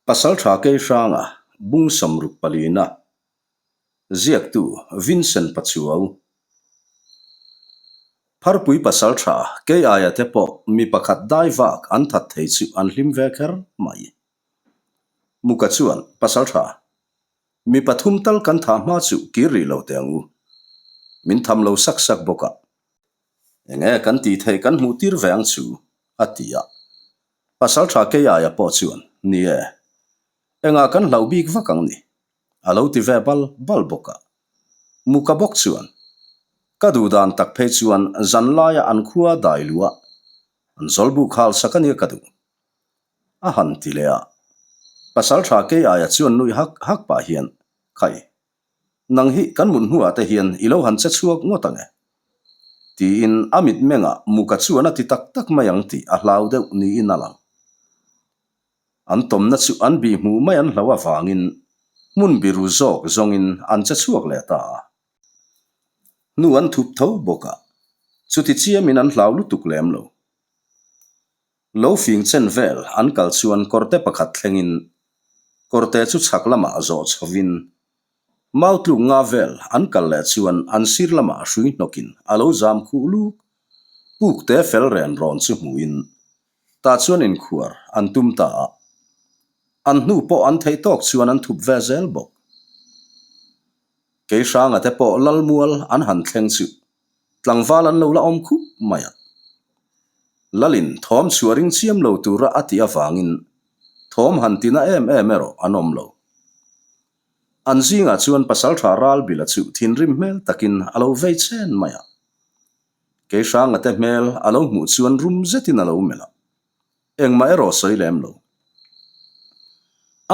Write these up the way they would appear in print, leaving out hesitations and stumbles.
Pasaltha Keihranga bung samruk palina ziaktu Vincent Pachuau Pharpui Pasaltha Keiaia te pawh mi pakhat dai vak an that thei chu an hlim ve kher mai. Muka chuan Pasaltha mi pathum tal kan thah hma chu kir rih lo teh ang u. Min tham lo sak sak bawk a. Enge kan tih theih kan hmuh tir ve ang chu a ti a. Pasaltha Keiaia pawh chuan, Ni e, engah kan hlauh bik vak ang ni? A lo ti ve bal bal bawk a. Muka bawk chuan, Ka duh dan tak phei chuan zan laia an khua dai luh a, an zawlbuk hal sak a nia ka duh. A han ti leh a. Pasaltha Keiaia chuan nuih hak hak pah hian, Khai, Nang hi kan mut hnuah te hian i lo han che chhuak ngawt ang e. Tiin a mitmengah muka chuan a ti tak tak mai ang tih a hlau deuh niin a lang. An tawmna chu an bih hmuh mai an hlau avangin hmun biru zawk zawngin an che chhuak leh ta a. Hnu an thup tho bawk a, chuti chiamin an hlau lutuk lem lo. Lo fing chen vel an kal chuan kawrte pakhat thlengin kawrte chu chhak lamah zawh chhovin mau tluk nga vel an kal leh chuan an sir lamah hrui hnawkin a lo zam khuh luk pukte fel ren rawn chu hmuhin tah chuan inkhuar an tum ta a, an hnu pawh an theih tawk chuan an thup ve zel bawk. Keihranga te pawh Lalmual an han thleng chu Tlangval an lo la awm khup mai a. Lalin thawm chhuah ring chiam lo tura a tih avangin thawm han tina em em erawh an awm lo. An zingah chuan Pasaltha Ralbila chu thinrim hmel takin a lo vei chen mai a. Keihranga te hmel a lo hmuh chuan rum zetin a lo melh a. Engmah erawh sawi lem lo.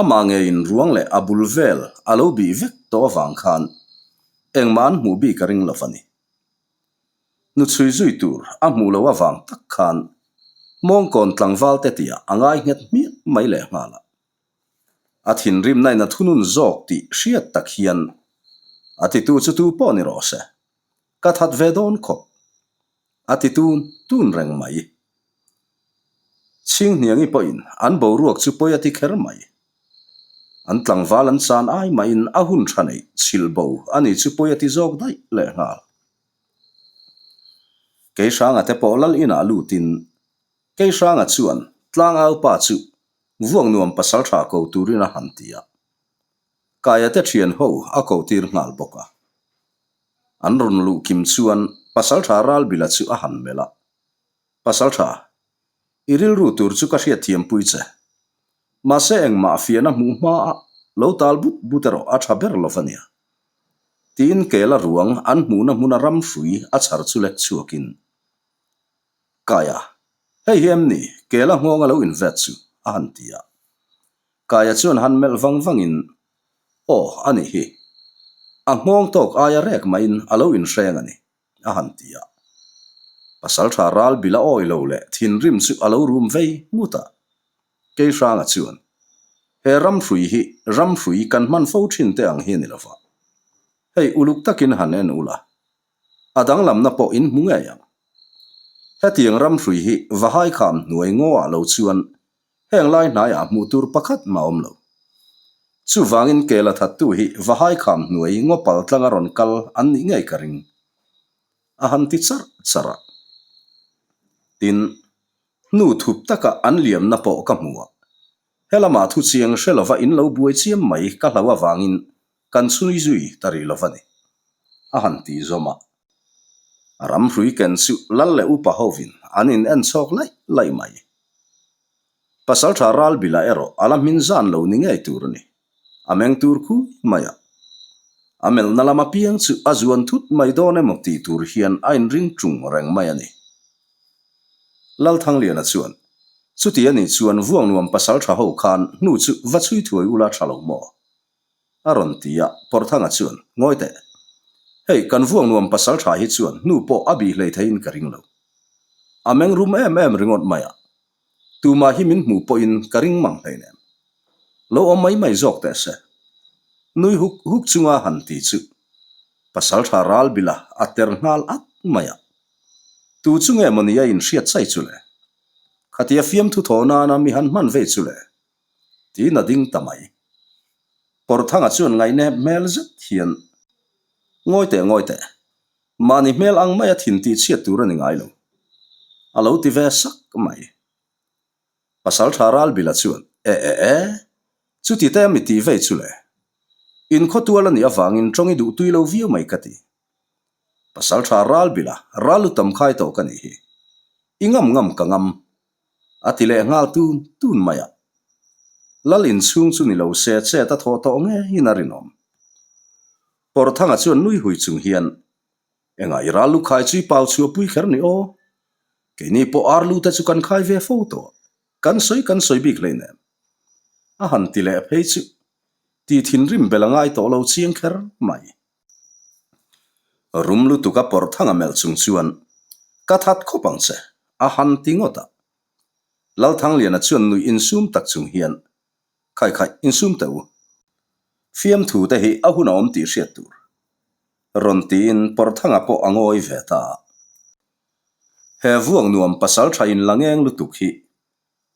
Amah ngeiin ruang leh a bul vel a lo bih vek tawh avang khan engmah an hmuh bik a ring lo va ni. Hnuchhui zui tur a hmuh loh avang tak khan Hmawngkawn tlangval te tihah a ngai nghet hmiah mai leh nghal a. A thinrimna in a thunun zawk tih hriat tak hian a titu chu tu pawh ni rawh se, ka that ve dawn khawp. A ti tun tun reng mai. Chhinghniangi pawhin an boruak chu pawi a ti kher mai. An tlangval an chan ai mahin a hun tha neih chhilh bo a ni chu pawi a ti zawk daih lehnghal. Keihranga te pawh lal inah lutin Keihranga chuan tlangau pa chu vuak nuam pasal tha ko turin a han ti a. Kaia te thian ho a ko tir nghal bawk a. An rawn luh kim chuan Pasaltha Ralbila chu a han melh a. Pasaltha, i rilru tur chu ka hriatthiampui che. Mahse engmah fiahna hmuh hma a lo tal but but erawh a tha ber lo va nia. Tiin Kela ruang an hmuhna hmuna ram hrui a chhar chu lek chhuakin, Kaia, hei hi em ni Kela nghawng a lo invet chu? a han ti a. Kaia chuan han melh vang vangin, Aw, a nih hi. A nghawng tawk aia rek maiin a lo inhreng a ni, a han ti a. Pasaltha ral bil a awi lo leh thinrim chu a lo rum vei ngut a. Keihranga chuan, He ramhrui hi ramhrui kan hman fo thin te ang hi a ni lova. Hei uluk takin han en ula, a danglamna pawh in hmu ngei ang. Hetiang ramhrui hi Vahai kham hnuai ngaw ah lo chuan Heng lai hnaiah hmuh tur pakhat mah awm lo. Chuvangin Kela thattu hi Vahai kham hnuai ngawpal tlanga rawn kal an nih ngei ka ring. A han ti charh charh a. Tin, hnu thup taka an liamna pawh ka hmu a. Helamah thu chiang hre lova in lo buai chiam mai ka hlau avangin kan chhui zui ta rih lova ni. A han ti zawm a. Ramhrui ken chu lal leh upa hovin an in en chhawk laih laih mai. Pasaltha Ralbila erawh a la hmin zan lo ni ngei tur a ni. A meng tur khui mai a. A melhna lam apiang chu a zuan thut mai dawn emaw tih tur hian a inring tung reng mai a ni. Lalthangliana chuan, Chuti a nih chuan Vuangnuam pasaltha ho khan hnu chu va chhui thuai ula tha lo maw? A rawn ti a, Pawrthanga chuan, Ngawi teh. Hei, kan vuang nuam pasal tha hi chuan hnu pawh a bih hlei theiin ka ring lo. A meng rum em em ringawt mai a. Tumah hi min hmuh pawhin ka ring mang hleinem. Lo awm mai mai zawk teh se. Nui huk huk chunga han ti chu pasal tha ral bila a ter nghal at mai a. Tu chu nge mawni a inhriat chai chu le? Khatia fiamthu thaw nana mi han hman vei chu le? Tiin a ding ta mai. Pawrthanga chuan ngaihnep hmel zet hian, Ngawi teh, ngawi teh. Mahni hmel ang maia thin tih chhiat tur a ni ngai lo. A lo ti ve sak mai. Pasaltha Ralbila chuan, E e e, chuti te mi tih vei chu le. In khawtual a nih avangin tawng i duh tui lo viau mai ka ti. Pasaltha Ralbila, ral lu tam khai tawh ka nih hi. I ngam ngam ka ngam. A ti leh nghal tun tun mai a. Lal inchhung chu ni lo se chet a thawh tawh ngeiin a rinawm. Pawrthanga chuan nui hui chung hian, Engah i ral lu khai chu i pau chhuah pui kher ni aw? Keini pawh ar lu te chu kan khai ve fo tawh, kan sawi kan sawi bik hleinem. A han ti leh phei chu ti thinrim bel a ngai tawh lo chiang kher mai. Rum lutuk a Pawrthanga melh chung chuan, Ka that khawp ang che, a han ti ngawt a. Lalthangliana chuan nuih insum tak chung hian, Khai khaih, insum teh u. Fiamthu te hi a hun a awm tih hriat tur. Rawn tiin Pawrthanga pawh a ngawi ve ta a. He vuak nuam pasal tha in la ngeng lutuk hi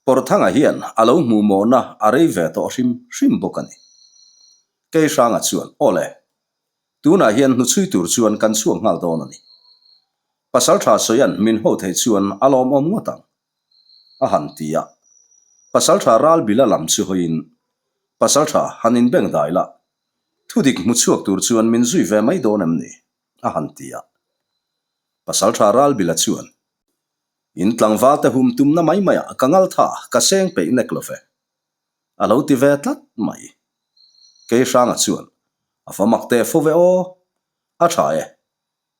Pawrthanga hian a lo hmuh mawhna a rei ve tawh hrim hrim bawk a ni. Keihranga chuan, Aw le, tunah hian hnuchhui tur chuan kan chhuak nghal dawn a ni. Pasal tha sawian min ho theih chuan a lawmawm ngawt ang. A han ti a. Pasaltha Ralbila lam chu hawiin, Pasaltha, han inbeng dai la. Thudik hmu chhuak tur chuan min zui ve mai dawn em ni? A han ti a. Pasaltha Ralbila chuan, In tlangval te hum tumna mai maiah ka ngal tha, ka seng peih nek lo ve. A lo ti ve tlat mai. Keihranga chuan, A fa mak teh fo ve aw. A tha e.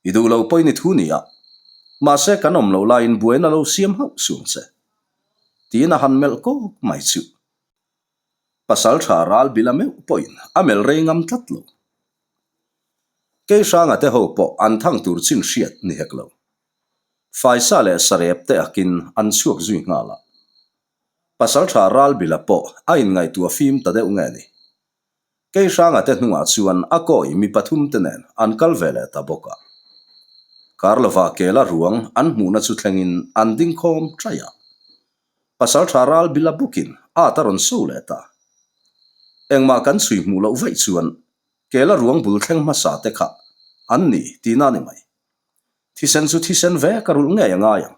I duh lo pawhin i thu ni a, mahse kan awm loh laiin buaina lo siam hauh suang che. Tiin a han melh kawk mai chu. Pasal tha ral bila meuh pawhin a melh rei ngam tlat lo. Keihranga te ho pawh an thang tur chin hriat ni hek lo. Faisa leh sarep te akin an chhuak zui nghal a. Pasal tha ral bila pawh a inngaihtuah fim ta deuh nge ni. Keihranga te hnungah chuan a kawi mi pathum te nen an kal ve leh ta bawk a. Karlova kela ruang an hmuhna chu thlengin an ding khawm ṭaih a. Pasalṭha ral bila bawkin at a rawn so leh ta. Engmah kan chhui hmuh loh vaih chuan kela ruang bul thleng hmasa te kha an ni tihna a ni mai. Thisen chu thisen ve ka rulh ngei a ngai ang.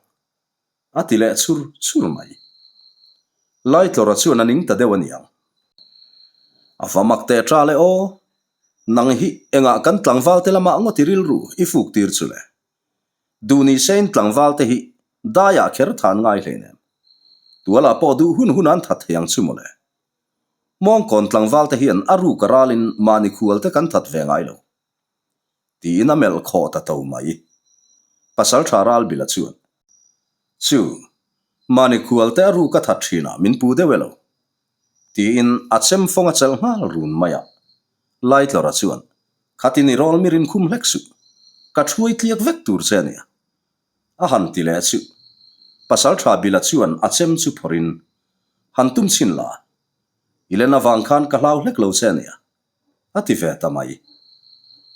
A ti leh chhur chhur mai. Laitlawra chuan a ning ta deuh a niang. A va mak teh ṭa le aw. Nang hi engah kan tlangval te lamah ngawt i rilru i fuk tir chu le. Duh ni sein tlangval te hi daiah kher than ngai hleinem. Tualah pawh duh hun hun an that thei ang chu mawle. Mawngkawn tlangval te hian a ruk a ralin mahni khual te kan that ve ngai lo. Tiin a melh khawh ta to mai. Pasalṭha Ralbila chuan, Chu, mahni khual te a ruk a that ṭhin a, min pu deuh e lo. Tiin a chem fawng a chelh nghal run mai a. Laitlawra chuan, Khatin i rawl mi rin khum hlek suh. Ka ṭhuai tliak vek tur che a nia. A han ti leh chu. Pasalṭha Bila chuan a chem chu phawrhin, Han tum chhin la. I len avang khan ka hlau hlek lo che a nia. A ti ve ta mai.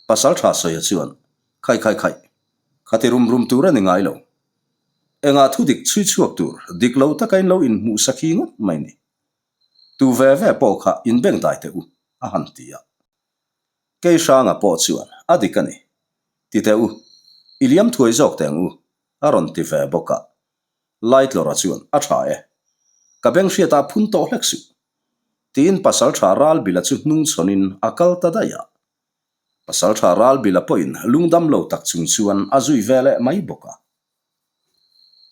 Pasal tha sawia chuan, Khai khai khai, kha ti rum rum tur a ni ngai lo. Engah thu dik chhui chhuak tur dik lo taka in lo inhmuh sakhi ngawt mai ni. Tu ve ve pawh kha inbeng dai teh u, a han ti a. Keihranga pawh chuan, A dik a ni. Ti teh u, i liam thuai zawk teh ang u, a rawn ti ve bawk a. Laitlawra chuan, A tha e. Ka beng hriatah phun tawh hlek suh. Tiin Pasaltha Ralbila chu hnung chhawnin a kal ta daih a. Pasaltha Ralbila pawhin lungdam lo tak chung chuan a zui ve leh mai bawk a.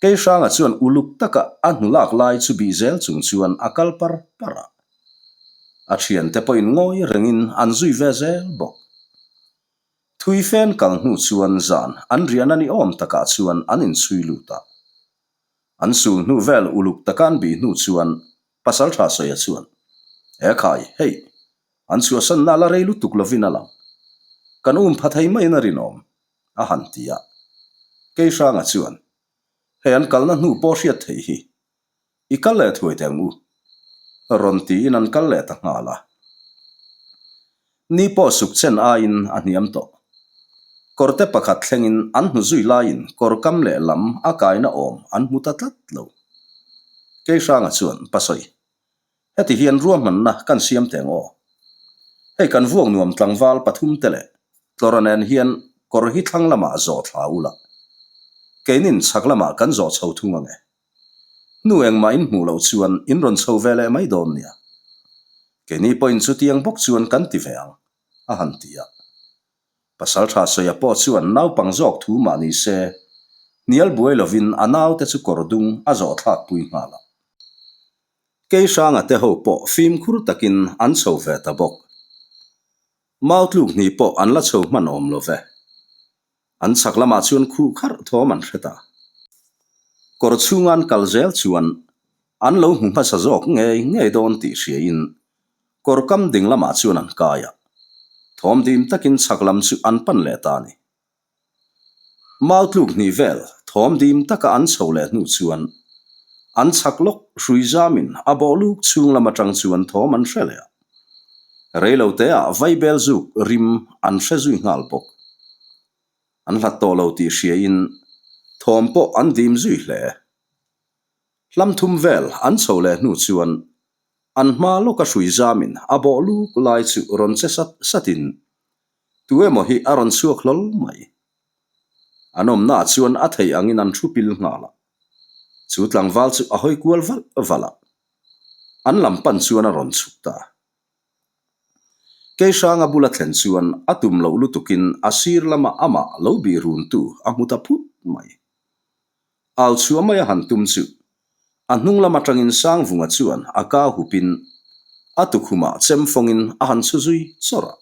Keihranga chuan uluk taka a hnu lak lai chu bih zel chung chuan a kal par par a. A thiante pawhin ngawi rengin an zui ve zel bawk. Thui fen kal hnu chuan zan an riahna ni awm takah chuan an inchhui lut a. An sul hnu vel uluk taka an bih hnu chuan Pasaltha Sawia chuan, He khai, hei, an chhuahsanna la rei lutuk lovin a lang. Kan um pha thei maiin a rinawm, a han ti a. Keihranga chuan, Hei an kalna hnu pawh hriat theih hi, i kal leh thuai teh ang u, rawn tiin an kal leh ta nghal a. Ni pawh suk chen aiin a hniam tawh. Kawrte pakhat thlengin an hnu zui laiin kawr kam leh lam a kaina awm an hmu ta tlat lo. Keihranga chuan, Pasawi, Heti hian ruahmanna kan siam teng aw. Hei kan vuak nuam tlangval pathumte leh Tlawra nen hian kawr hi thlang lamah zawh thla ula. Keinin chhak lamah kan zawh chho thung ang e. Hnu engmah in hmuh loh chuan in rawn chho ve leh mai dawn nia. Keini pawhin chutiang bawk chuan kan ti ve ang, a han ti a. Pasaltha Sawia pawh chuan naupang zawk thu mah ni se, hnial buai lovin a naute chu kawr dung a zawh thlak pui nghal a. Keihranga te ho pawh fimkhur takin an chho ve ta bawk. Mau tluk hnih pawh an la chho hman awm lo ve. An chhak lamah chuan khuh kharh thawm an hre ta. Kawr chhunga an kal zel chuan an lo hmu hmasa zawk ngei ngei dawn tih hriain kawr kam ding lamah chuan an kai a. Thawm dim takin chhak lam chu an pan leh ta a ni. Mau tluk hnih vel thawm dim taka an chho leh hnu chuan an chhak lawk hrui zamin a bawh luk chhung lam atang chuan thawm an hre leh a. Reiloteah vaibel zuk rim an hre zui nghal bawk. An hlat tawh lo tih hriain thawm pawh an dim zui hle. Hlam thum vel an chho leh hnu chuan an hma lawka hrui zamin a bawh luk lai chu rawn che sat satin Tu emaw hi a rawn chhuak hlawl mai. An awmnaah chuan a theih angin an thu pil nghal a. Chu tlangval chu a hawi kual valh valh a. An lam pan chuan a rawn chhuk ta. Keihranga bula thlen chuan a tum loh lutukin a sir lama amah lo bih runtu a hmu ta phut mai. Au chhuah mai a han tum chu a hnung lam atangin Sangvunga chuan a ka hupin a tukhumah chem fawngin a han chhu zui chawrh a,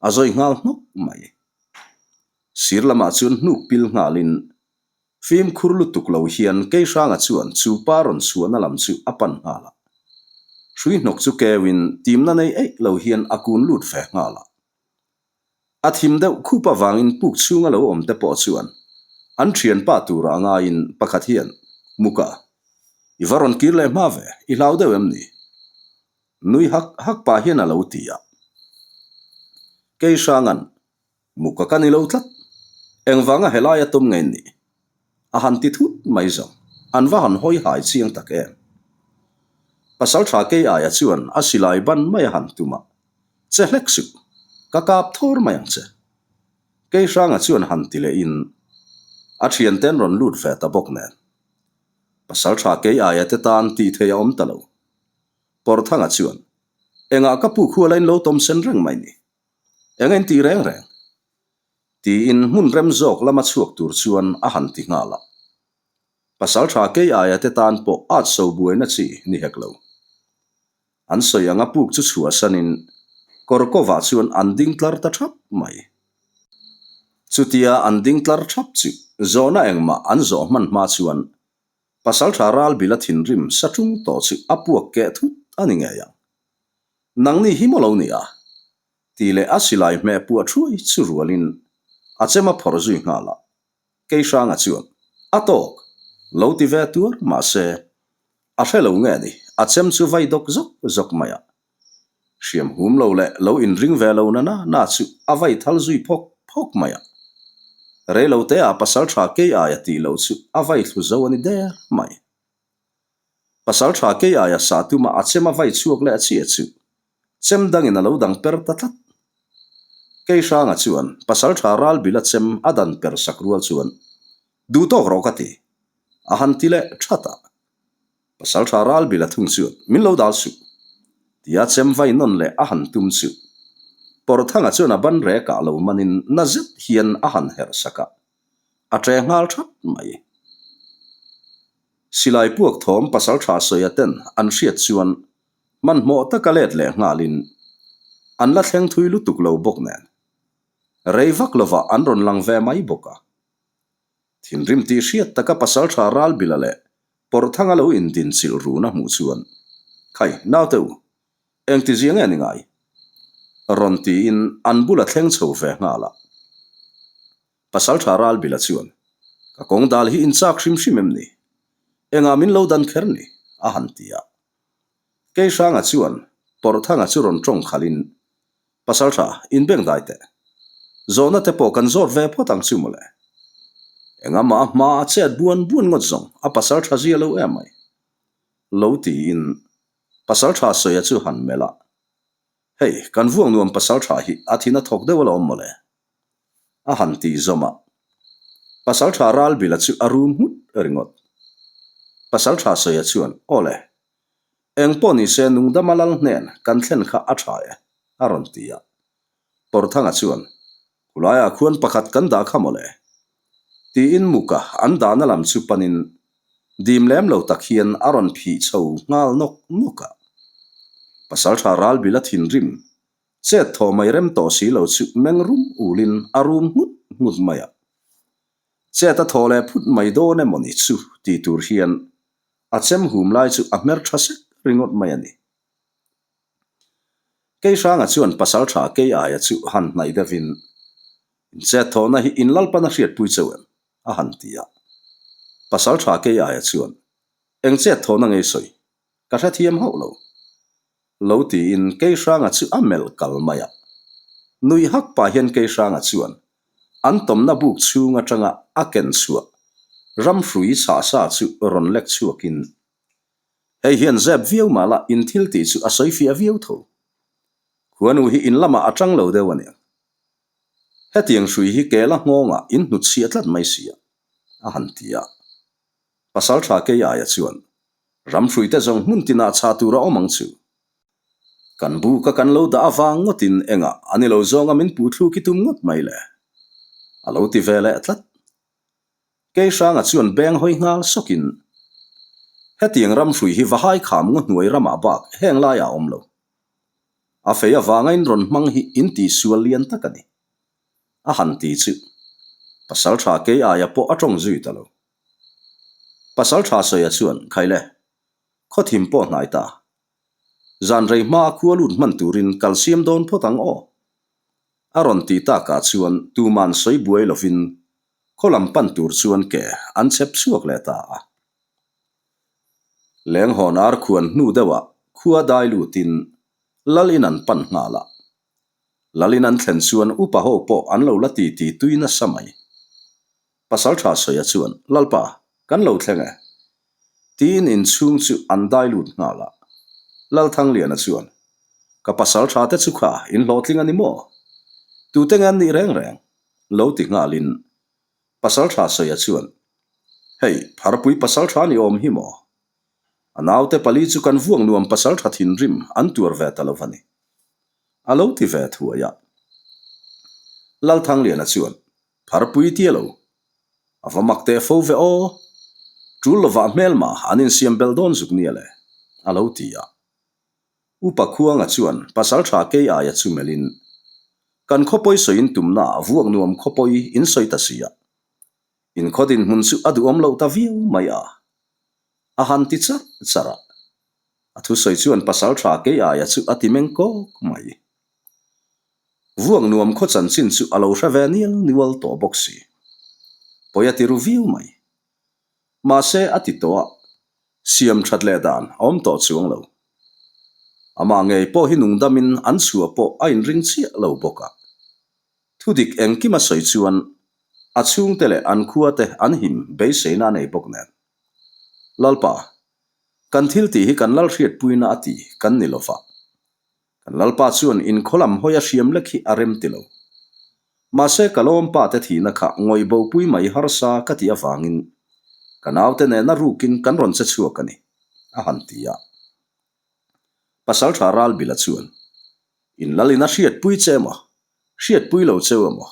a zawi nghal hnawk mai. Sir lamah chuan hnuk pil nghalin fimkhur lutuk lo hian Keihranga chuan chu pa rawn chhuahna lam chu a pan nghal a. Hrui hnawk chu keuin timna nei eih lo hian a kun lut ve nghal a. A thim deuh khup avangin puk chhunga lo awm te pawh chuan an thianpa tura a ngaiin pakhat hian, Muka, i va rawn kir leh hma ve, i hlau deuh em ni? Nui hak hak pah hian a lo ti a. Kei hrangan, Muka ka ni lo tlat, engvanga helaia tum nge ni? A han ti thut mai zawng, an va han hawi hai chiang tak em. Pasaltha kei aia chuan a silai ban mai a han tum a. Che hlek suh, ka kap thawr mai ang che. Kei hranga chuan han ti lehin a thiante an rawn lut ve ta bawk nen. Pasal tha kei aia te tan tih theih a awm ta lo. Pawrthanga chuan, Engah ka pu khuala in lo tawm sen reng mai ni? Eng a in tih reng reng? Tiin hmun rem zawk lama chhuak tur chuan a han ti nghal a. Pasal tha kei aia te tan pawh at so buaina chi ni hek lo. An sawi anga puk chu chhuahsanin kawr kovah chuan an ding tlar ta thap mai. Chutia an ding tlar thap chu zawhna engmah an zawh hman hma chuan Pasaltha Ralbila thinrim sa tung tawh chu a puak keh thut a ni ngei ang. Nangni hi maw lo ni a? Tih leh a silai hmeh puah thuai chu rualin a chem a phawrh zui nghal a. Keihranga chuan, A tawk! Lo ti ve tuar mahse, a hre lo nge ni, a chem chu vai dawk zawk zawk mai a. Hriam hum lo leh lo inring ve lo na na na chu a vai thal zui phawk phawk mai a. Rei lo te ah pasal tha kei aia tih loh chu a vai thlu zo a ni der mai. Pasal tha kei aia sa tuma a chem a vai chhuak leh chiah chu chem dangin a lo dang per ta tlat. Kei hranga chuan pasal tha ral bila chem a dan per sak rual chuan duh tawk rawh ka ti a han ti leh that a. Pasal tha ral bila thung chuan min lo dal suh tia chem vai nawn leh a han tum chu Pawrthanga chuan a ban rekah lo manin na zet hian a han herh sak a, a ṭe nghal that mai. Silai puak thawm pasal tha sawia ten an hriat chuan hmanhmawh taka let leh nghalin an la thleng thui lutuk lo bawk nen rei vak lovah an rawn lang ve mai bawk a. Thinrim tih hriat taka pasal tha Ralbila leh Pawrhthanga lo indin chilh run a hmuh chuan, Khai, naute u, engti zia nge ni ngai? rawn tiin an bula thleng chho ve nghal a. Pasaltha Ralbila chuan, Ka kawng dal hi in chak hrim hrim em ni? Engah min lo dan kher ni? a han ti a. Keihranga chuan Pawrhthanga chu rawn tawng khalhin, Pasaltha, in beng dai teh. Zawhna te pawh kan zawt ve phawt ang chu mawle. Engah mah a hma a chet buan buan ngawt zawng a pasaltha zia lo em mai. Lo tiin. Pasalṭha Sawia chu han melh a, Hei, kan vuak nuam pasalṭha hi a thin a thawk deuh alawm mawle. A han tih zawm a. Pasalṭha Ralbila chu a rum nghut ringawt. Pasalṭha Sawia chuan, Aw le, eng pawh nise nungdama lal hnen kan thlen kha a ṭha e, a rawn ti a. Pawrthanga chuan, Khulaiah khuan pakhat kan dah kha mawle. Tiin muka an dahna lam chu panin dim lem lo tak hian a rawn phih chho nghal nawk nawk a. Pasalṭha Ralbila thinrim chet thaw mai rem tawh si lo chu meng rum ulin a rum nghut nghut mai a. Chet a thaw leh phut mai dawn emaw ni chu ti tur hian a chem hum lai chu a hmer ṭha sek ringawt mai a ni. Keihranga chuan pasalṭha Keiaia chu han hnaih deuhin, Inchet thawhna hi in lalpan a hriatpui cheu em? a han ti a. Pasalṭha Keiaia chuan, Eng chet thawhna ngei sawi? Ka hrethiam hauh lo. Lo tiin Keihranga chu a melh kal mai a. Nui hak pah hian Keihranga chuan an tawmna buk chhung atanga a ken chhuah ramhrui chhahsa chu rawn lek chhuakin, Hei hian zep viau mah la in thil tih chu a sawi fiah viau tho. Khuanu hi in lamah a tang lo deuh a niang. Hetiang hrui hi kela nghawngah in hnut chhiah tlat mai si a, a han ti a. Pasal tha kei aia chuan ram hruite zawng hmun tinah chhah tur a awm ang chu. Kan buka kan lo dah avang ngawtin engah a ni lo zawnga min puh thluk i tum ngawt mai le? A lo ti ve leh tlat. Keihranga chuan beng hawi nghal sawkin, Hetiang ram hrui hi Vahai kham ngaw hnuai ramah bak heng laiah a awm lo. A fei avanga in rawn hmang hi in tihsual lian tak a ni. A han ti chu Pasaltha kei aia pawh a tawng zui ta lo. Pasaltha Sawia chuan, Khaile, khawthim pawh hnai ta. Zan rei hma a khua lut hman turin kal siam dawn phawt ang aw. A rawn ti takah chuan tuman sawi buai lovin khaw lam pan tur chuan ke an chep chhuak leh ta a. Lenghawn ar khuan hnu deuhah khua dai lutin lal in an pan nghal a. Lal in an thlen chuan upa ho pawh an lo la ti ti tui nasa mai. Pasaltha Sawia chuan, Lalpa, kan lo thleng e. Tiin inchhung chu an dai lut nghal a. Lalthangliana chuan, Ka pasaltha te chu kha in hlawhtling a ni maw? Tute nge an nih reng reng? Lo ti nghalin Pasaltha Sawia chuan, Hei, Pharpui pasaltha ni awm hi maw? A naute pali chu kan vuak nuam pasaltha thinrim an tuar ve ta lo va ni. A lo ti ve thuai a. Lalthangliana chuan, Pharpui tia lo. A va mak teh fo ve aw. Tul lovah hmelma an insiam belh dawn zuk nia le, a lo ti a. Upa Khuanga chuan Pasaltha kei aia chu melhin, Kan khawpawi sawi in tumna ah vuak nuam khawpawi in sawi ta si a. In khaw dinhmun chu a duhawm loh ta viau mai a. A han ti charh charh a. A thusawi chuan Pasaltha kei aia chu a ti meng kawk mai. Vuak nuam khaw chanchin chu a lo hre ve nial niual tawh bawk si. Pawi a ti ru viau mai. Mahse a ti tawh a, siam that leh dan a awm tawh chuang lo. Amah ngei pawh hi nungdamin an chhuah pawh a inring chiah lo bawk a. Thudik engkim a sawi chuan a chhungte leh an khuate an him beiseina a nei bawk nen. Lalpa, kan thil tih hi kan lalhriatpuina a ti kan ni lova. Kan Lalpa chuan inkhaw lam hawi a hriam lek hi a rem ti lo. Mahse ka lawmpa te thihna kha ngawih bopui mai harsa ka tih avangin ka naute nena rukin kan rawn che chhuak a ni, a han ti a. Pasaltha Ralbila chuan, In Lalin a hriatpui che emaw, hriatpui lo cheu emaw,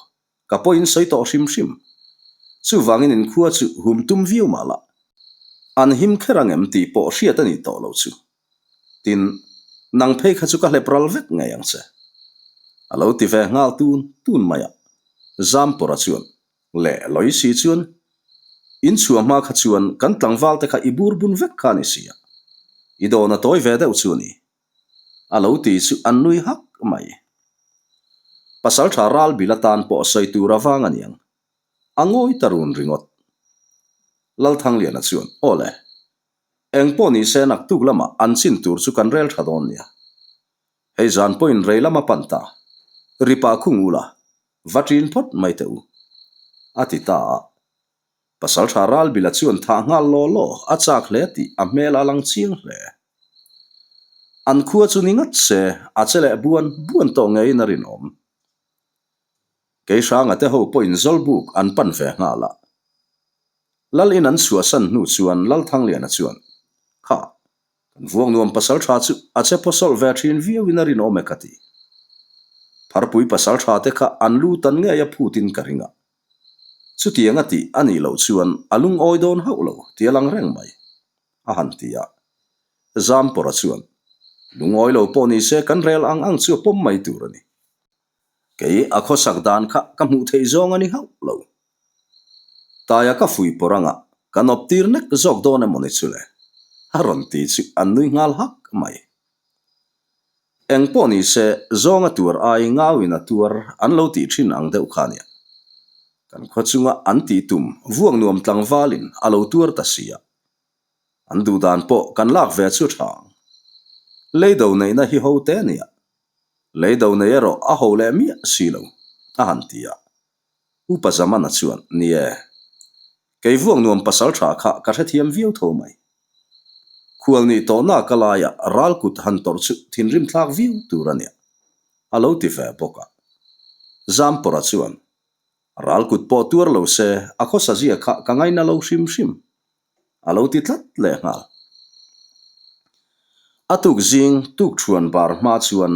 Ka pawhin sawi tawh hrim hrim. Chuvangin in khua chu hum tum viau mah la, an him kher ang em tih pawh hriat a nih tawh lo chu. Tin, nang phei kha chu ka hlep ral vek ngei ang che. A lo ti ve nghal tun tun mai a. Zampawra chuan, Leh lawi si chuan, in chhuah hma kha chuan kan tlangval te kha i bur bun vek kha a ni si a. I dawn a tawi ve deuh chu a ni. A lo ti chu an nui hak mai. Pasaltha Ralbil atan pawh sawi tur avang a niang. A ngawi ta run ringawt. Lalthangliana chuan, Aw le, eng pawh ni se naktuk lamah an chin tur chu kan rel tha dawn nia. Hei zan pawhin rei lam a pan ta. Ripa khung ula, va ṭin phawt mai teh u. A ti ta a. Pasaltha Ralbila chuan thah nghal law law a chak hle tih a hmel a lang chiang hle. An khua chu ni ngat se, a che leh buan buan tawh ngeiin a rinawm. Keihranga te ho pawhin Zawlbuk an pan ve nghal a. Lal in an chhuahsan hnu chuan Lalthangliana chuan, Kha, kan vuak nuam pasal tha chu a che phawsawlh ve thin viauin a rinawm e ka ti. Pharpui pasal tha te kha an lu tan ngei a phutin ka ring a. Chutiang a tih a nih loh chuan a lungawi dawn hauh lo ti a lang reng mai, a han ti a. Zampawra chuan, Lungawi lo pawh ni se kan rel ang ang chu a pawm mai tur a ni. Kei a khawsak dan kha ka hmuh theih zawng a ni hauh lo. Taia ka fui pawr anga ka nawp tir nek zawk dawn emaw ni chu le? A rawn ti chu an nui nghal hak mai. Eng pawh ni se zawng a tuar ai ngauin a tuar an lo tih thin ang deuh kha nia. Kan khaw chunga an tih tum vuak nuam tlangvalin a lo tuar ta si a. An duh dan pawh kan lak ve chu tha ang. Leido neihna hi ho te nia. Leido nei erawh a ho leh miah si lo, a han ti a. Upa Zamana chuan, Ni e. Kei vuak nuam pasal tha kha ka hrethiam viau tho mai. Khual nih tawhna ka laiah ral kut han tawrh chu thinrim thlak viau tur a nia, a lo ti ve bawk a. Zampawra chuan, Ral kut pawh tuar lo se, a khawsa zia kha ka ngaina lo hrim hrim, a lo ti tlat leh nghal. A tuk zing tuk thuan bar hma chuan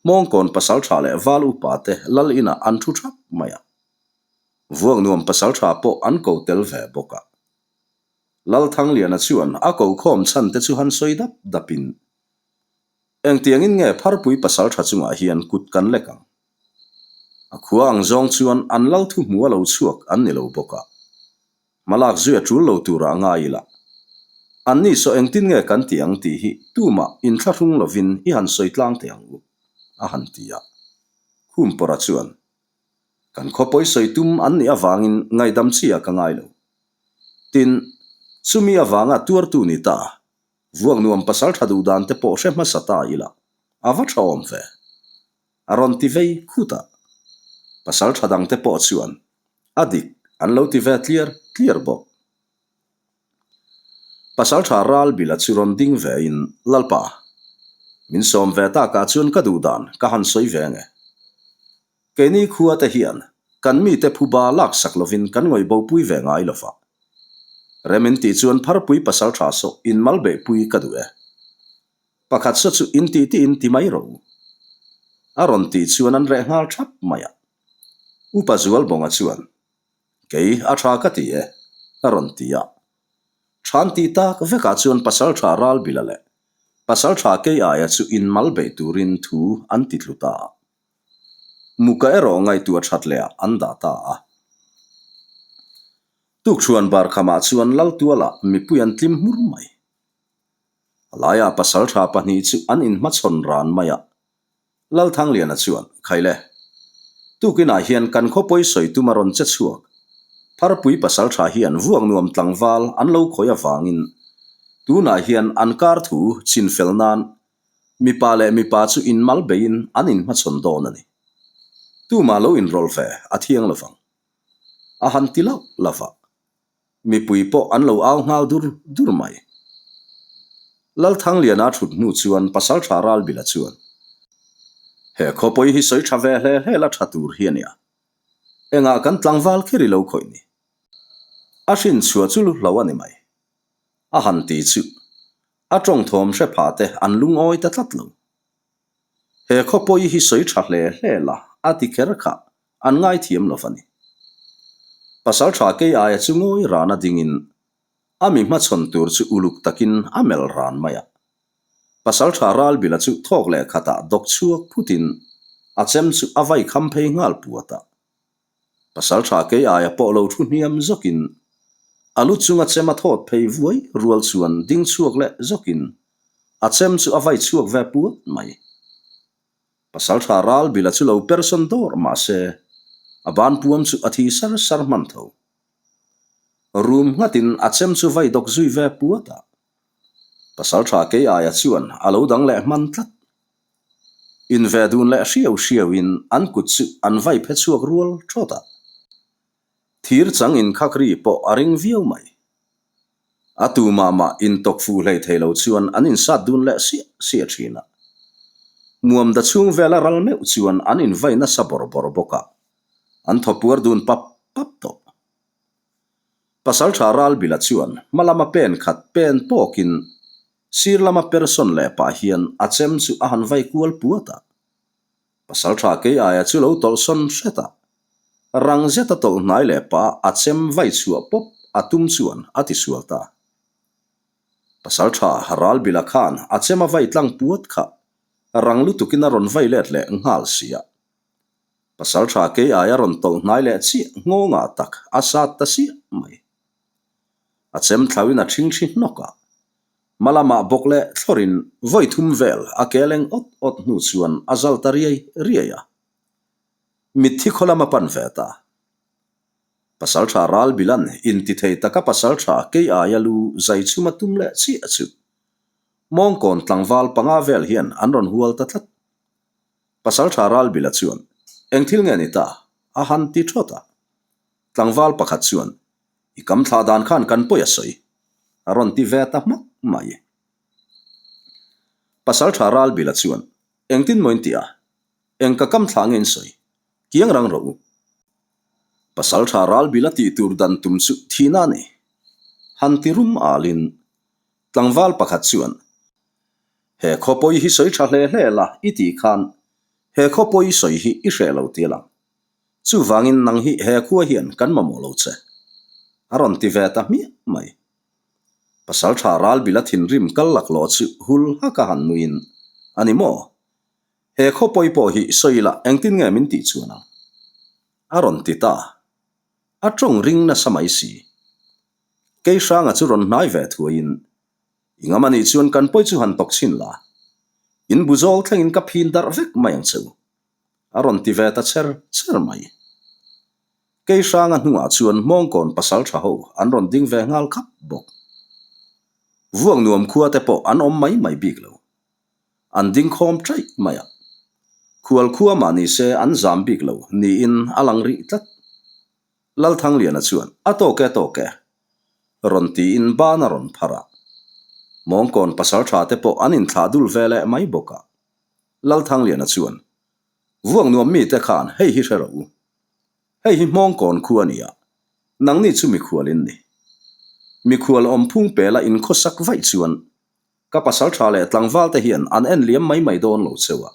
Hmawngkawn pasal tha leh val upa te lal inah an thu thap mai a. Vuak nuam pasal tha pawh an ko tel ve bawk a. Lal Thangliana chuan a ko khawm chhan te chu han sawi dap dapin, Engtiangin nge Pharpui pasal tha chungah hian kut kan lek ang? A khua ang zawng chuan an lal thu hmu a lo chhuak an ni lo bawk a. Hmalak zui a tul lo turah a ngai ila. Anni saw engtin nge kan ti ang tih hi tumah inthlahrung lovin i han sawi tlang teh ang u, a han ti a. Khumpawra chuan, Kan khawpawi sawi tum an nih avangin ngaihdam chi ah ka ngai lo. Tin, chumi avanga tuartu ni ta, vuak nuam pasal tha duh dan te pawh hre hmasa ta ila, a va tha awm ve. A rawn ti vei khut a. Pasal tha dangte pawh chuan a dik an lo ti ve tliar tliar bawk. Pasal tha ral bila chu rawn ding ve in, Lalpa, min sawm ve takah chuan ka duh dan ka han sawi ve nge. Keini khua te hian kan mite phuba laksak lovin kan ngawih bopui ve ngai lova. Rem in tih chuan pharpui pasal tha sawh in mal beihpui ka duh e. Pakhat saw chu in tih tih in ti mai rawh u. A rawn tih chuan an reh nghal thap mai a. Upa Zualbawnga chuan, Kei a tha ka ti e, a rawn ti a. Than tih tak vekah chuan Pasaltha Ralbila leh Pasaltha Keiaia chu inmal beih turin thu an ti tlu ta a. Muka erawh ngaihtuah that lehah an dah ta a. Tukchhuan barkhamah chuan Laltuala mipui an tlim hmur mai. A laia pasal tha pahnih chu an inhmachhawn ran mai a. Lalthangliana chuan, Khaile, tukinah hian kan khawpawi sawi tum a rawn che chhuak. Pharpui pasal tha hian vuak nuam tlangval an lo khawih avangin tunah hian an kar thu chinfel nan mipa leh mipa chu inmal beiin an inhmachhawn dawn a ni. Tumah lo inrawlh ve a thiang lovang. A han ti lauh lauh a. Mipui pawh an lo au nghal dur dur mai. Lalthangliana thut hnu chuan Pasaltha Ralbila chuan, He khawpawi hi sawi tha ve hle hle la tha tur hi a nia. Engah kan tlangval kher i lo khawih ni? A hrin chhuah chu lu hlo a ni mai. A han ti chu a tawng thawm hre pha te an lungawi ta tlat lo. He khawpawi hi sawi tha hle hle la a ti kher kha an ngaithiam lo a ni. Pasal tha kei aia chu ngawi rana dingin a mi hmachhawn tur chu uluk takin a melh ran mai a. Pasal tha Ralbila chu thawk leh khatah dawk chhuak phutin a chem chu a vai kham phei nghal puat a. Pasal tha kei aia pawh lo thu hniam zawkin a lu chunga chem a thawt phei vuai rual chuan ding chhuak leh zawkin a chem chu a vai chhuak ve puat mai. Pasal tha ral bila chu lo person dawr mah se, a ban puam chu a thi sar sar hman tho. Rum nghatin a chem chu vai dawk zui ve puat a. Pasal tha kei aia chuan a lo dang leh hman tlat. In ve dun leh hriau hriau in an kut chu an vai phe chhuak rual thawt a. Thir chang in khak ri pawh a ring viau mai. A tu mah mah intawk fuh hlei thei lo chuan an insat dun leh siah siah thin a. Muamda chhung vela ral meuh chuan an invai nasa bawrh bawrh bawk a, an thawpuar dun pap pap tawh. Pasaltha Ralbila chuan hma lama pen khat pen tawkin sir lama persawn leh pah hian a chem chu a han vai kual puat a. Pasaltha kei aia chu lo tawlhsawn hret a, rang zeta tawlh hnai leh pah a chem vai chhuah pawp a tum chuan a ti sual ta. Pasaltha Ralbila khan a chem a vai tlang puat kha rang lutukin a rawn vai let leh nghal si a. Pasaltha kei aia rawn tawlh hnai leh chiah nghawngah tak a sat ta siah mai. A chem thlauhin a ṭhingṭhi hnawk a, hma lamah bawk leh thlawrin vawi thum vel a ke leng awt awt hnu chuan a zal ta riai riai a. Mitthi khaw lam a pan ve ta. Pasaltha Ralbilan intithei taka pasaltha kei aia lu zai chhum a tum leh chiah chu Mawngkawn tlangval panga vel hian an rawn hual ta tlat. Pasaltha Ralbila chuan, Eng thil nge ni ta? a han ti thawt a. Tlangval pakhat chuan, I kam thlah dan khan kan pawi a sawi, a rawn ti ve ta hmak mai. Pasaltha Ralbila chuan, Engtin maw in ti a? Eng ka kam thlah nge in sawi? Kiang rang rawh u. Pasaltha Ralbila tih tur dan tum chu thihna a ni. Han ti rum alin, tlangval pakhat chuan, He khawpawi hi sawi tha hle hle la i tih khan he khawpawi sawi hi i hreh lo ti lang. Chuvangin nang hi he khua hian kan mamawh lo che. A rawn ti ve ta hmiah mai. Pasaltha Ralbila thinrim kal laklawh chu hul hak a han nuiin, A ni maw? He khawpawi pawh hi sawi la engtin nge min tih chuan ang? A rawn ti ta. A tawng ring nasa mai si. Keihranga chu rawn hnai ve thuaiin, I ngam anih chuan kan pawi chu han tawk chhin la. In bu zawl thlengin ka phin darh vek mai ang che u. A rawn ti ve ta cher cher mai. Kei hranga hnungah chuan Hmawngkawn pasal tha ho an rawn ding ve nghal khap bawk. Vuak nuam khua te pawh an awm mai mai bik lo. An ding khawm chaih mai a. Khual khua mah ni se an zam bik lo niin a lang rih tlat. Lalthangliana chuan, A tawk e, tawk e, rawn tiin ban a rawn phar a. Mawngkawn pasal tha te pawh an inthlah dul ve leh mai bawk a. Lalthangliana chuan, Vuak nuam mite khan hei hi hre rawh u. Hei hi Hmawngkawn khu a ni a, nangni chu mikhual in ni. Mikhual awmphung pela inkhawsak vaih chuan ka pasal tha leh tlangval te hian an en liam mai mai dawn lo cheu a.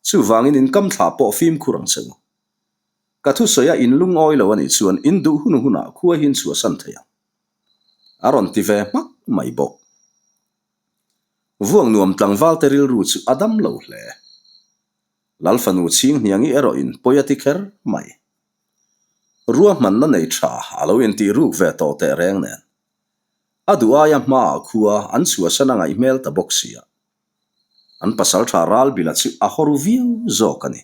Chuvangin inkam thlah pawh fimkhur ang cheu. Ka thusawi a in lungawi lo a nih chuan in duh hun hunah khua hi in chhuahsan thei ang. A rawn ti ve hmak mai bawk. Vuak nuam tlangval te rilru chu a dam lo hle. Lal fanu chhing hniangi erawh in pawi a ti kher mai. Ruahmanna nei tha a lo intih ruk ve tawh teh reng nen. A duh aia hmaah khua an chhuahsan a ngaih hmel ta bawk sia. An pasaltha Ralbila chu a hawru viau zawk a ni.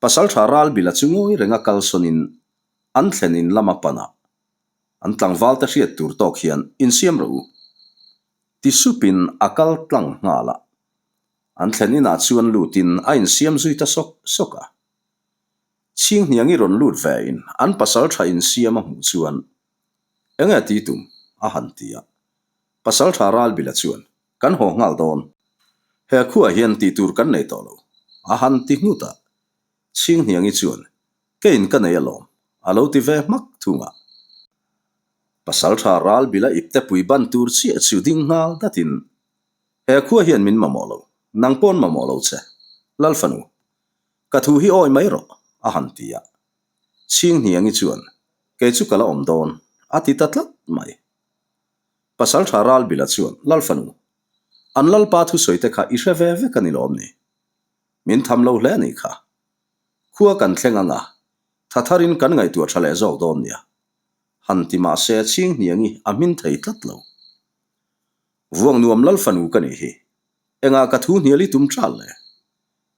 Pasaltha Ralbila chu ngawi renga kalsawnin an thlen in lama panah an tlangvalte hriat tur tawk hian insiam rawh u. Ti supin a kal tlang nghal a. An thlen inah chuan lutin a insiam zui ta sawk sawk a. Chhinghniangi rawn lut ve in an pasaltha insiam a hmuh chuan Enge ti tum? a han ti a. Pasaltha Ralbila chuan Kan haw nghal dawn. He khuaah hian tih tur kan nei tawh lo. A han ti nghut a. Chhinghniangi chuan, Keiin ka nei alawm, a lo ti ve hmak thung a. Pasaltha ral bila ipte pui ban tur chiah chu ding nghal datin, He khua hian min mamawh lo, nang pawn mamawh lo che, Lalfanu, ka thu hi awi mai rawh, a han ti a. Chhinghniangi chuan, Kei chu ka la awm dawn, a ti ta tlat mai. Pasaltha Ralbila chuan, Lalfanu, an Lalpa thusawi te kha i hre ve vek a ni lawm ni? Min tham lo hle a nih kha. Khua kan thleng anga, tha tharin kan ngaihtuah tha leh zawk dawn nia. Han ti mah se Chhinghniangi a hmin thei tlat lo. Vuak nuam Lalfanu ka nih hi. Engah ka thu hnial i tum ṭal le?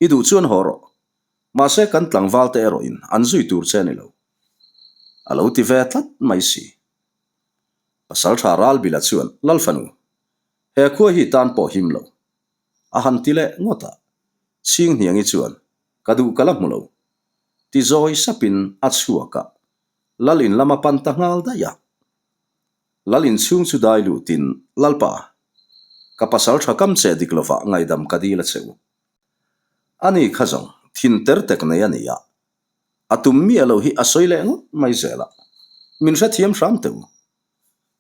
I duh chuan haw rawh. Mahse kan tlangval te erawhin an zui tur che a ni lo. A lo ti ve tlat mai si. Pasaltha Ralbila chuan, Lalfanu, he khua hi tan pawh him lo. A han ti leh ngawt a. Chhinghniangi chuan, Ka duh ka la hmu lo. Ti zawi sapin a chhuak a, Lal in lama pan ta nghal daih a. Lal inchhung chu dai lutin, Lalpa, ka pasal tha kam che dik lovah ngaihdam ka dil a che u. Ani kha zawng thin ter tek nei a ni a, a tum miah lo hi a sawi leh ngawt mai zel a, min hrethiam hram teh u.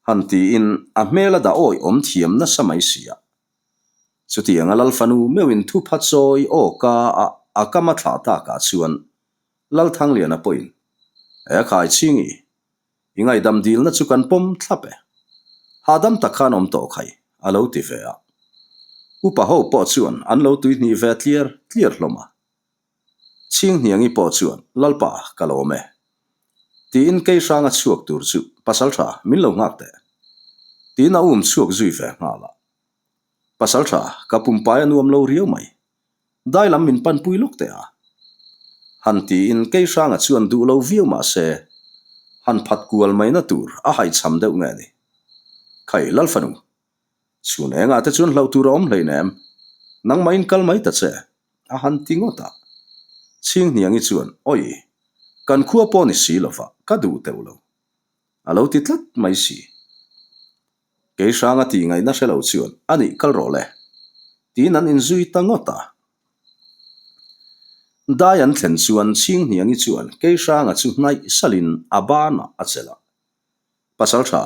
Han tiin a hmel a dah awi awm thiam nasa mai si a. Chutianga Lalfanu meuhin thupha chawi aw ka a a kam a thlah takah chuan Lalthangliana pawhin, E khai chhingi, i ngaihdam dilna chu kan pawm thlap e. Hahdam tak khan awm tawh khai, a lo ti ve a. Upa ho pawh chuan an lo tuihnih ve tliar tliar hlawm a. Chhinghniangi pawh chuan, Lalpa, ka lawm e. Tiin Keihranga chhuak tur chu, Pasal tha, min lo nghak teh. Tiin a um chhuak zui ve nghal a. Pasal tha, ka pumpai a nuam lo riau mai. Dai lam min panpui lawk teh a. Han tiin Keihranga chuan duh lo viau mah se, han phat kual maina tur a haihchham deuh nge ni. Khai, Lalfanu, chhun engah te chuan hlauh tur a awm hleinem, nangmahin kal mai ta che. A han ti ngawt a. Chhinghniangi chuan, Awi, kan khua pawh ni si lova, ka duh teuh lo. A lo ti tlat mai si. Keihranga tih ngaihna hre lo chuan, A nih, kal rawh le. Tiin an inzui ta ngawt a. Dai an thlen chuan Chhinghniangi chuan Keihranga chu hnaih salin a banah a chelh a. Pasal tha,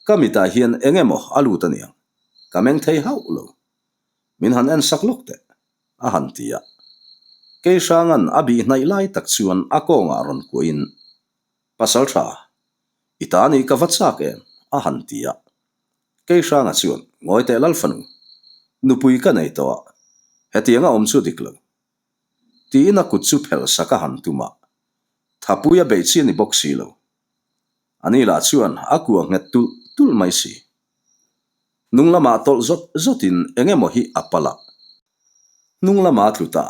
ka mitah hian eng emaw a lut aniang, ka meng thei hauh lo. Min han en sak lawk teh, a han ti a. Keihranga'n a bih hnaih lai tak chuan a kawngah rawn kuahin, Pasal tha, i ta nih ka va chak em? a han ti a. Keihranga chuan, Ngawi teh lal fanu, nupui ka nei tawh a, hetiang a awm chu dik lo. Tiin a kut chu phelh sak a han tum a, thapui a beih chi a ni bawk si lo. Ani lah chuan a kua nghet tulh tulh mai si. Hnung lamah tawlh zawt zawtin eng emaw hi a pal a, hnung lama tlu ta.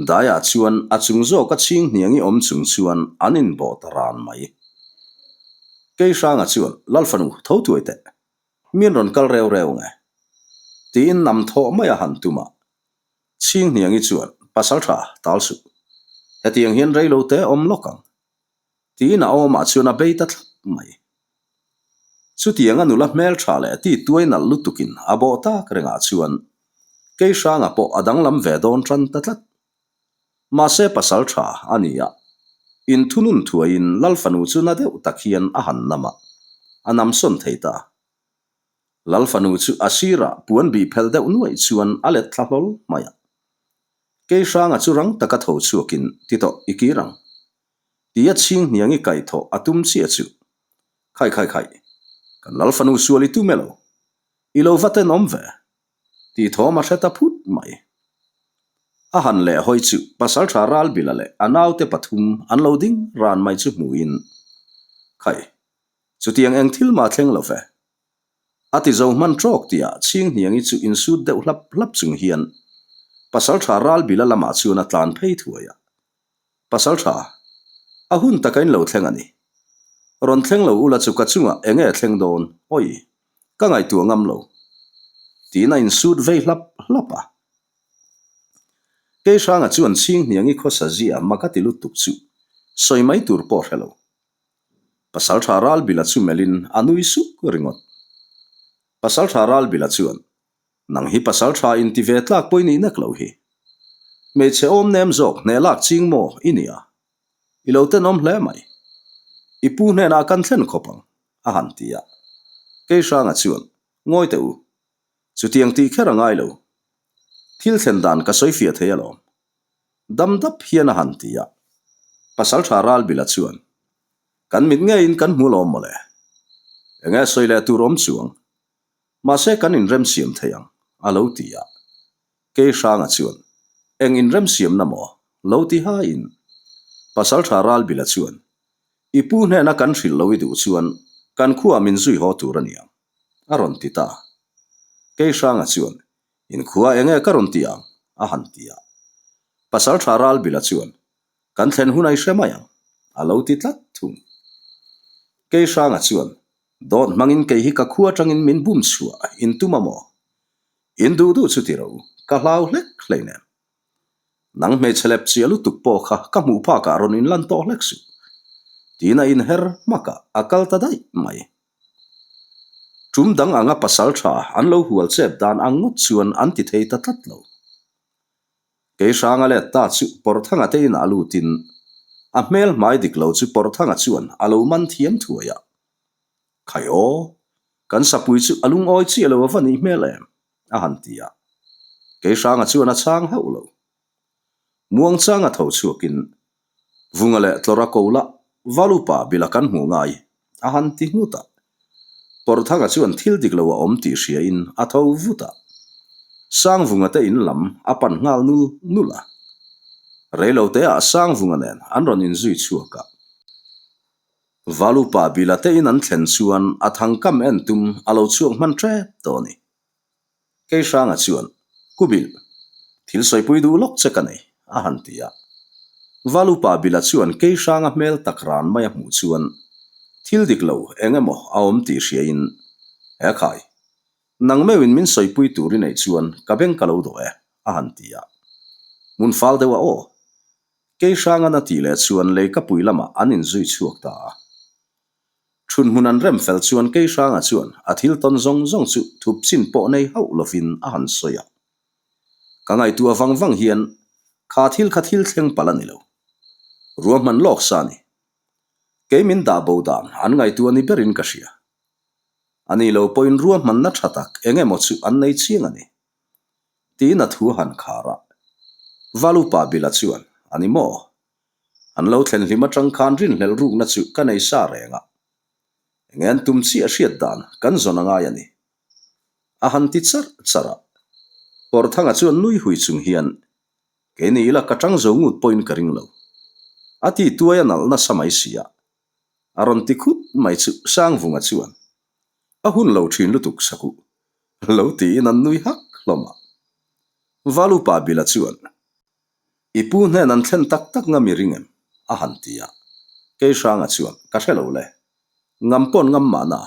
Daiah chuan a chung zawka chhing hniangi awm chung chuan an inbawh ta ran mai. Keihranga chuan, Lalfanu, tho thuai teh. Min rawn kal reu reu nge? Tiin nam thawh mai a han tum a. Chhing hniangi chuan, Pasal tha, tal suh. Hetiang hian rei lo te awm lawk ang. Tiin a awmah chuan a bei ta thlap mai. Chutianga nula hmel tha leh ti tuai nalh lutukin a bawh tak rengah chuan Keihranga pawh a danglam ve dawn tan ta tlat. Mahse pasal tha a ni a, inthunun thuaiin Lal fanu chu na deuh tak hian a han nam a, a nam sawn thei ta. Lal fanu chu a sirah puan bih phel deuh nuaih chuan a let thla hlawl mai a. Keihranga chu rang taka tho chhuakin ti tawh i kir ang. Tia chhing hniang i kaih thawh a tum chiah chu. Khai khai khai, kan lal fanu sual i tum elo? I lo va tenawm ve? Tih thawm a hre ta phut mai. A han leh hawi chu Pasaltha Ralbila leh a naute pathum an lo ding ran mai chu hmuhin, Khai, chutiang eng thil mah thleng lo ve. A ti zo hman trawk tihah chhing hniangi chu insut deuh hlap hlap chung hian Pasaltha Ralbila lamah chuan a tlan phei thuai a. Pasal tha, a hun taka in lo thleng a ni. Rawn thleng lo ula chu ka chungah eng nge thleng dawn, awi, ka ngaihtuah ngam lo. Tiin a insut vei hlap hlap a. Keihranga chuan chhing hniangi khawsa zia mak a ti lutuk chu sawi mai tur pawh hre lo. Pasal tha Ralbila chu melhin a nui suk ringawt. Pasal tha Ralbila chuan Nang hi pasal tha in ti ve tlak pawh i nih nek lo hi. Hmeichhe awm nem zawk hneh lak ching maw i nia. I lo tenawm hle mai. I pu hnenah kan thlen khawp ang, a han ti a. Keihranga chuan, Ngawi teh u. Chutiang tih kher a ngai lo. Thil thlen dan ka sawi fiah thei alawm. Dam dap hian a han ti a. Pasal tha Ralbila chuan, Kan mit ngeiin kan hmu lawm mawle. Enge sawi leh tur awm chuang. Mahse kan inremsiam thei ang, a lo ti a. Keihranga chuan, Eng inremsiamna maw? lo ti haiin. Pasaltha Ralbila chuan, I pu hnena kan hrilh lo i duh chuan kan khuaah min zui haw tur a ni ang, a rawn ti ta. Keihranga chuan, In khua enge ka rawn ti ang? a han ti a. Pasaltha Ralbila chuan, Kan thlen hun a i hre mai ang, a lo ti tlat thung. Keihranga chuan, Dawt hmangin kei hi ka khua atangin min bum chhuah in tum a maw? In duh duh chu ti ro, ka hlau hlek hlei nen. Nang hmeichhe lep chiah lutuk pawh kha ka hmuh phakah rawn inlan tawh hlek suh. Tiin a inher hmakah a kal ta daih mai. Tum dang anga pasaltha an lo hual chep dan ang ngawt chuan an ti thei ta tlat lo. Keihranga let ta chu Pawrthanga te inah lutin a hmel hmai dik lo chu Pawrthanga chuan a lo man thiam thuai a. Khai aw, kan sapui chu a lungawi chiah lo a va nih hmel em? a han ti a. Keihranga chuan a chhang hauh lo. Muangchanga tho chhuakin Vunga leh Tlawra ko lah Valupa bila kan hmuh ngai a han ti nghut a. Pawrthanga chuan thil dik lo a awm tih hriain a tho vut a. Sangvunga te in lam a pan nghal nul nul a. Reiloteah Sangvunga nen an rawn inzui chhuak a. Valupa bila te in an thlen chuan a thangkam en tum a lo chhuak hman tep tawh a ni. Keihranga chuan, Kubilh, thil sawipui duh lawk che ka nei, a han ti a. Valupa Bila chuan Keihranga hmel tak ran mai a hmuh chuan thil dik lo eng emaw a awm tih hriain, He khai, nang meuhin min sawipui tur i neih chuan ka beng ka lo dawh e, a han ti a. Hmun fal deuh a aw. Keihrangan a tih leh chuan leikapui lamah an inzui chhuak ta a. Thunhmun an rem fel chuan Keihranga chuan a thil tawn zawng zawng chu thup chin pawh nei hauh lovin a han sawi a. Ka ngaihtuah vang vang hian kha thil kha thil thleng palh a ni lo. Ruahman lawk sa a ni. Kei min dah bo dan an ngaihtuah ni berin ka hria. A ni lo pawhin ruahmanna tha tak eng emaw chu an nei chiang a ni. Tiin a thu a han khar a. Valupa Bila chuan, A ni maw? An lo thlen hlim atang khan rinhlelh rukna chu ka nei sa reng a. Enge an tum chiah hriat dan kan zawn a ngai a ni. A han ti charh charh a. Pawrthanga chuan nui hui chung hian, Kei ni ila ka tang zo ngut pawhin ka ring lo. A ti tuai a nalh nasa mai si a. A rawn ti khut mai chu Sangvunga chuan, A hun lo thin lutuk sakuh. Lo tiin an nui hak hlawm a. Valupa Bila chuan, I pu hnen an thlen tak tak ngam i ring em? a han ti a. Keihranga chuan, Ka hre lo le. Ngam pawn ngam mahna.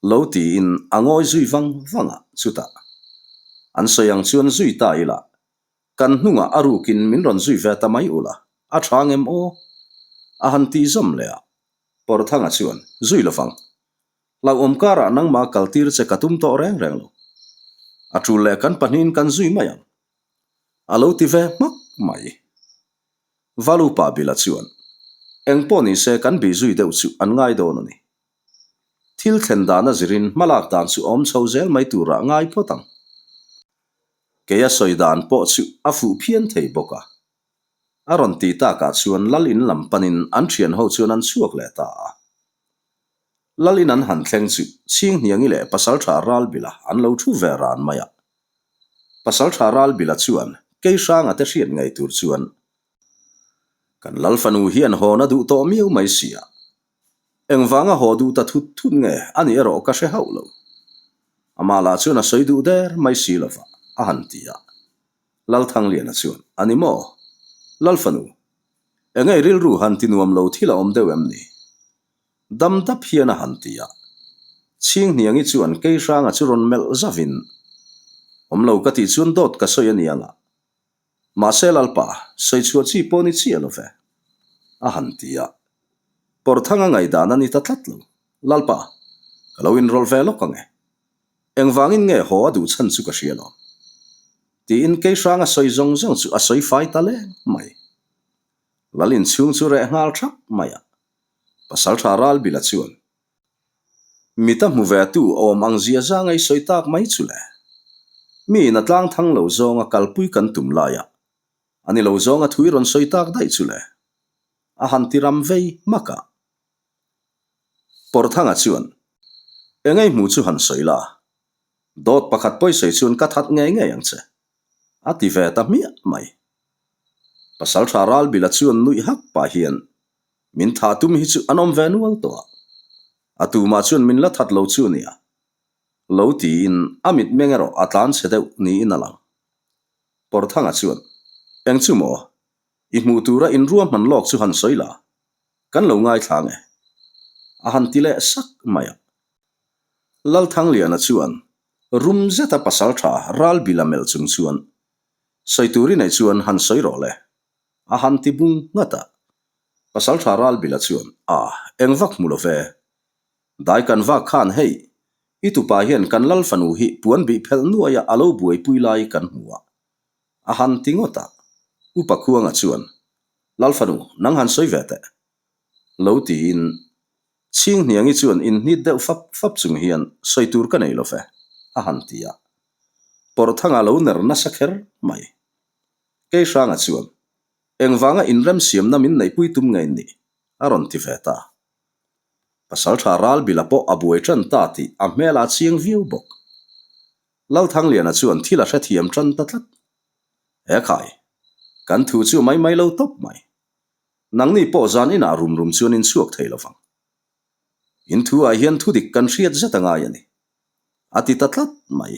Lo tiin a ngawi zui vang vang a, chutah, An sawi ang chuan zui ta ila, kan hnungah a rukin min rawn zui ve ta mai ula, a tha ngem aw? A han tih zawm leh a. Pawrthanga chuan, Zui lovang. Hlauhawm karah nangmah kaltir che ka tum tawh reng reng lo. A tul leh kan pahnihin kan zui mai ang. A lo ti ve hmak mai. Valupa Bila chuan, Eng pawh ni se kan bih zui deuh chu an ngai dawn a ni. Thil thlen dan a zirin hmalak dan chu awm chho zel mai turah ngai phawt ang. Kei a sawi dan pawh chu a fuh phian thei bawk a. A rawn ti takah chuan Lal in lam panin an thian ho chuan an chhuak leh ta a. Lal in an han thleng chu Chhinghniangi leh Pasaltha Ralbila an lo thu ve ran mai a. Pasaltha Ralbila chuan Keihranga te hriat ngei tur chuan kan Lal fanu hian hawn a duh tawh miau mai si a. Engvanga haw duh ta thut thut nge a nih erawh ka hre hauh lo. Amah lah chuan a sawi duh der mai si lova a han ti a. Lalthangliana chuan, A ni maw? Lal fanu, engei rilru han ti nuam lo thil a awm deuh em ni? Dam dap hian a han ti a. Chhinghniangi chuan Keihranga chu rawn melh zavin, Awm lo ka tih chuan dawt ka sawi a ni ang a. Mahse Lalpa, sawi chhuah chi pawh ni chiah lo ve, a han ti a. Pawrthanga ngaihdan a ni ta tlat lo. Lalpa, ka lo inrawlh ve lawk ang e. Engvangin nge haw a duh chhan chu ka hria lo? Tiin Keihranga sawi zawng zawng chu a sawi fai ta leng mai. Lal inchhung chu reh nghal thap mai a. Pasaltha Ralbila chuan, Mita hmu ve tu awm ang zia zanga i sawi tak mai chu le. Mi in a tlang thang lo zawnga kalpui kan tum laia a ni lo zawnga thui rawn sawi tak daih chu le. A han ti ram vei hmak a. Pawrthanga chuan, Engei hmu chu han sawi la, dawt pakhat pawi sawi chuan ka that ngei ngei ang che, a ti ve ta hmiah mai. Pasaltha Ralbila chuan nuih hak pah hian, Min thah tum hi chu an awm ve nual tawh a, a tumah chuan min la that lo chu a nia, lo tiin a mitmeng erawh a tlan chhe deuh niin a lang. Pawrthanga chuan, Eng chu maw? I hmuh tura inruahman lawk chu han sawi la, Kan lo ngaithla nge? A han ti leh sak mai a. Lalthangliana chuan rum zeta pasal tha ral bila melh chung chuan, Sawi tur i neih chuan han sawi rawh le. A han ti bung nghat a. Pasal tha ral bila chuan, A, eng vak hmu lo ve. Dai kan vak khan hei. I tupa hian kan lal fanu hi puan bih phelh nuaia a lo buaipui lai kan hmu a. A han ti ngawt a. Upa Khuanga chuan, Lal fanu, nang han sawi ve teh. Lo tiin, Chhinghniangi chuan inhnit deuh fap fap chung hian sawi tur ka nei lo ve, a han ti a. Pawrhthanga lo ner nasa kher mai. Keihranga chuan, Engvanga inremsiamna min neihpui tum nge in nih? a rawn ti ve ta. Pasaltha Ralbila pawh a buai tan ta tih a hmel a chiang viau bawk. Lalthangliana chuan thil a hrethiam tan ta tlat. He khai, kan thu chu mai mai lo tawp mai. Nangni pawh zan inah rum rum chuan in chhuak thei lovang. In thu ah hian thudik kan hriat zet a ngai a ni. A ti ta tlat mai.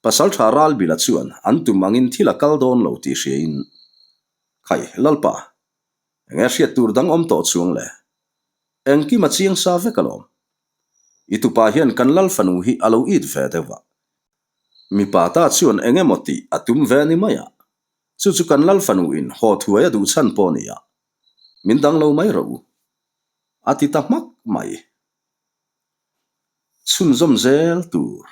Pasaltha Ralbila chuan an tum angin thil a kal dawn lo tih hriain, Khai, Lalpa, Enge hriat tur dang awm tawh chuang le? Engkim a chiang sa vek alawm. I tupa hian kan lal fanu hi a lo it ve deuh a. Mipa ta chuan eng emaw tih a tum ve ni mai a. Chu chu kan lal fanu in haw thuai a duh chhan pawh ni a. Min dang lo mai rawh u. A ti ta hmak mai. Chhunzawm zel tur.